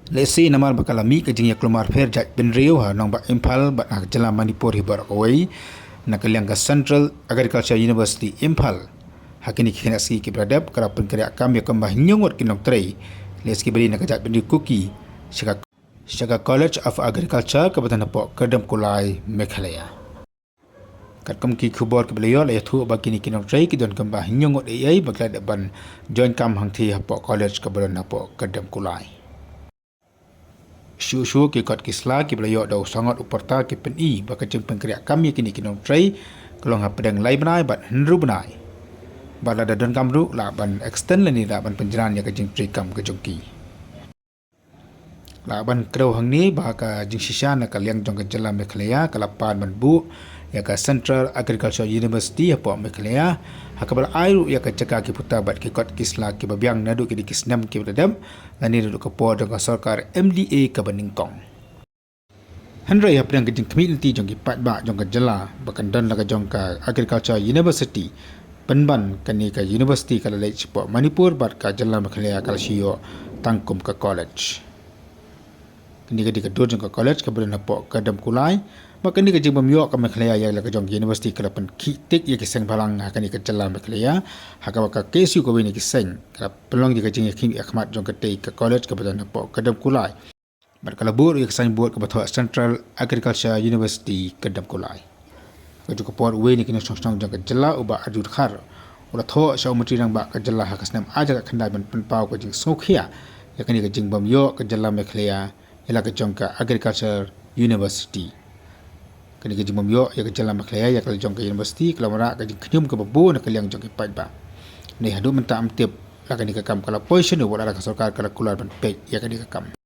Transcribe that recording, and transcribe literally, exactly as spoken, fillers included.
Lehse namar ba ka la mih ka jingïaklumar pher jaitbynriew ha nongbah Imphal bad ha ka jylla Manipur hi baroh kawei, na ka liang ka Central Agriculture University Imphal, ha kine ki khynnah sngi kiba la dep ka la pynkynriah kam ïa kumba hynñiew ngut ki nongtrei, lehse kiba dei na ka jaitbynriew Kuki, sha ka, sha ka College of Agriculture kaba don hapoh Kyrdemkulai, Meghalaya. Katkum ki khubor kiba la ïoh, la ïathuh ba kine ki nongtrei ki don kumba hynñiew ngut eiei ba ki la dep ban join kam hangthie hapoh college kaba don hapoh Kyrdemkulai. Shuh shuh ki kot ki sla kiba la ïoh da u Sangot u Pyrta ki pyni ba ka jingpynkynriah kam ïa kine ki nongtrei ka long hapdeng lai bnai bad hynriew bnai. Bad lada donkam ruh lah ban extend lane lah ban pynjlan ïa ka jingtrei kam ka jong ki. Lah ban kdew hangne ba ka jingshisha na ka liang jong ka jylla Meghalaya ka la pan ban buh ïa ka Central Agriculture University hapoh Meghalaya, ha kaba la ai ruh ïa ka jaka ki puta bad ki kot ki sla kiba biang naduh kine ki snem kiba la dep, lane naduh ka por jong ka sorkar M D A kaba nyngkong. Hynrei hapdeng ka jingkhmih lynti jong ki paidbah jong ka jylla ba kan don la ka jong ka Agriculture University, pynban kane ka university ka la leit shapoh Manipur bad ka jylla Meghalaya ka la shu ïoh tang kum ka college. Kane ka dei ka dur jong ka college kaba don hapoh Kyrdemkulai. Bad kane ka jingbymïoh ka Meghalaya ïa la ka jong ka university ka la pynkhih tik ïa ki seng bhalang ha kane ka jylla Meghalaya, ha kaba ka K S U kawei na ki seng ka la pynlong ïa ka jingïakhih ïakhmat jong katei ka college kaba don hapoh Kyrdemkulai. Bad ka la buh ruh ïa ka signboard kaba thoh Central Agriculture University Kyrdemkulai. Ka juh ka por uwei na ki nongshong shnong jong ka jylla u Bah Arju Dkhar u la thoh sha u Myntri Rangbah ka jylla ha ka snem ar hajar khatkhyndai ban pynpaw ka jingsngewkhia ïa kane ka jingbymïoh ka jylla Meghalaya ïa la ka jong ka Agriculture University. Kane ka jingbymïoh ïa ka jylla Meghalaya ïa ka la jong ka university ka la wanrah ka jingkhñium kaba bun na ka liang jong ki paidbah. Hynrei haduh mynta ym tip la kane ka kam ka la poi shano wat la ka sorkar ka la kular ban peit ïa kane ka kam.